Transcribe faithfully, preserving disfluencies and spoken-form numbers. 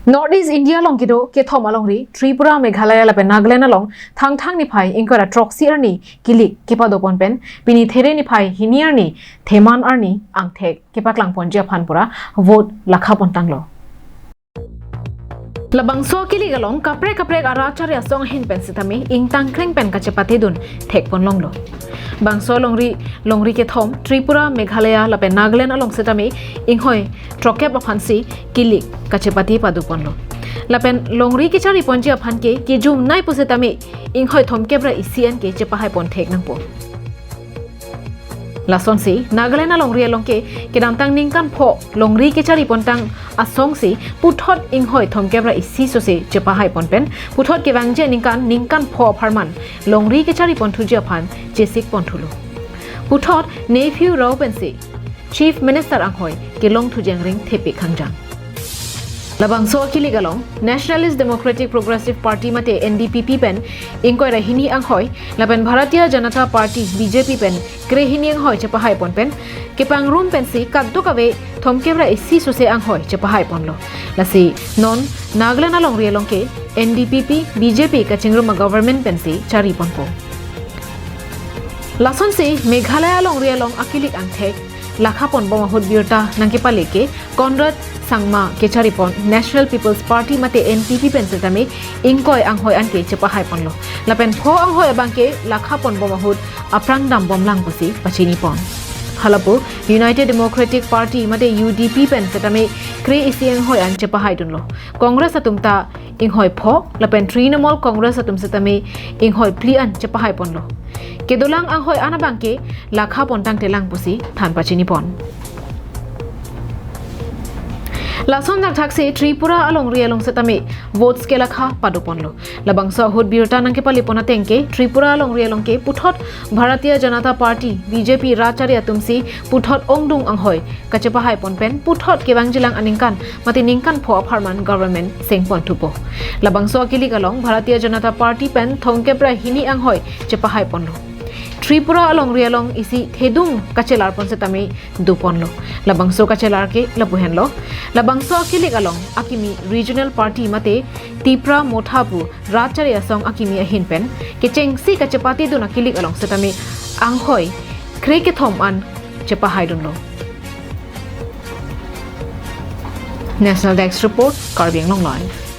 North East India along kedo kethom alongri Tripura, Meghalaya lapen Nagaland along Thangthang niphai ingkoi ra throksi arni kilik kepadopon pen pini There niphai hini arni Theman arni angthek kepaklangponji aphan pura vote lakha pontanglo. Labangso akilik along kaprek kaprek arat achari asong ahin pen sitame ingtangkreng pen kachepatedun thekponlonglo. Bangso longri longri kethom Tripura, Meghalaya lapen Nagaland along sitame inghoi throkkep aphansi kilik kachepate padoponlo. Lapen longri kechariponji aphan ke kejumnei pusitame inghoi thomkep ra isi an ke chepahaipon thek nangpo. Lasonsi Nagaland alongri along ke kedamtang ningkan pho longri kecharipontang asongsi puthot inghoi thomkep ra isi sose chepahaipon pen puthot kevangji aningkan ningkan pho apharman longri kechariponthuji aphan chesikponthulo. Puthot Neiphiu Rio pensi Chief Minister anghoi kelongthuji angring thepik hangjang. Labangso akilik along Nationalist Democratic Progressive Party mate N D P P pen ingkoi ra hini anghoi lapen Bharatiya Janata Party, B J P pen krehini anghoi chepahaipon pen kepangrum pensi kadokave thomkep ra isi sose anghoi chepahaiponlo. Lasi non Nagaland alongri along ke N D P P, B J P kachingrum a-government pensi chariponpo. Lasonsi Meghalaya alongri along akilik angthek lakha ponbom ahut birta nangkepale ke Conrad Sangma kecharipon National People's Party mate N P P pen sitame ingkoi anghoi an ke chepahaiponlo. Lapen pho anghoi abang ke lakha ponbom ahut aphrang dambomlang pusi pachinipon. Halapu United Democratic Party mate U D P pen sitame kre-isi anghoi an chepahaidunlo. Congress atum ta inghoi pho lapen Trinamool Congress atum sitame inghoi phli an chepahaiponlo. Kedolang anghoi an abang ke lakha pontangtelang pusi than pachinipon. Lason thakthaksi Tripura alongri along sitame votes kelakha padoponlo. Labangso ahut birta nangkepalepon ateng ke Tripura alongri along ke puthot Bharatiya Janata Party, B J P rat achari atumsi puthot ongdung anghoi kachepahaipon pen puthot kevangjilang aningkan mate ningkan pho apharman government sengponthupo. Labangso akilik along Bharatiya Janata Party pen thomkep ra hini anghoi chepahaiponlo. Tripura alongri along isi thedung kachelarpon sitame doponlo. Labangso kachelar ke lapu henlo. Labangso akilik along akimi regional party mate Tipra Motha pu rat achari asong akimi ahin pen kechengsi kachepatedun akilik along sitame anghoi kre kethom an chepahaidunlo. National Desk Report, Karbi Anglong Live.